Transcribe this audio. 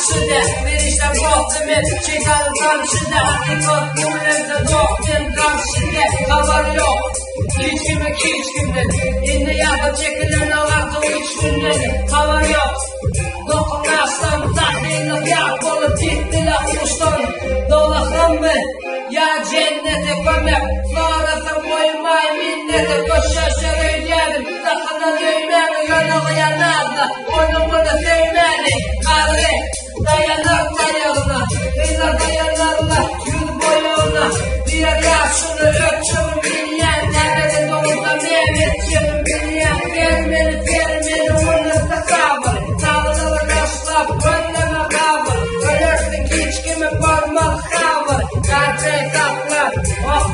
Ýagşy-da, perişdäm dosty men, Şeýtanyň tanşy-da, Hakykat güwlense dost men, Garşy-da, habar ýok, Hiç kime hiç kimden. Indi ýa-da çekilenok artyk üç günden, Habar ýok, Dokun-aşdan, Sahylyk ýat bolup gitdi-le huşdan, Dowzahammy ýa jennete kömek, Sorasaň goýmaý minnete, Köşeşer öýdýädim, Dakynan öýmäni, Ýöne gyýanarda, Ony muny söýmäni. Garry daýanar taýagyna, Gyzlar daýanarlar ýüz boýagyna, Diýer ýaşuly ötjegim bilýän, Täzeden dogulsam näme etjegim bilýän, Ber meni, ber meni, ondan-da sabyr, Çagalary taşlap gözleme gabyr, Ölersiň hiç kime barmaz habar, Garjaý sakla, oh.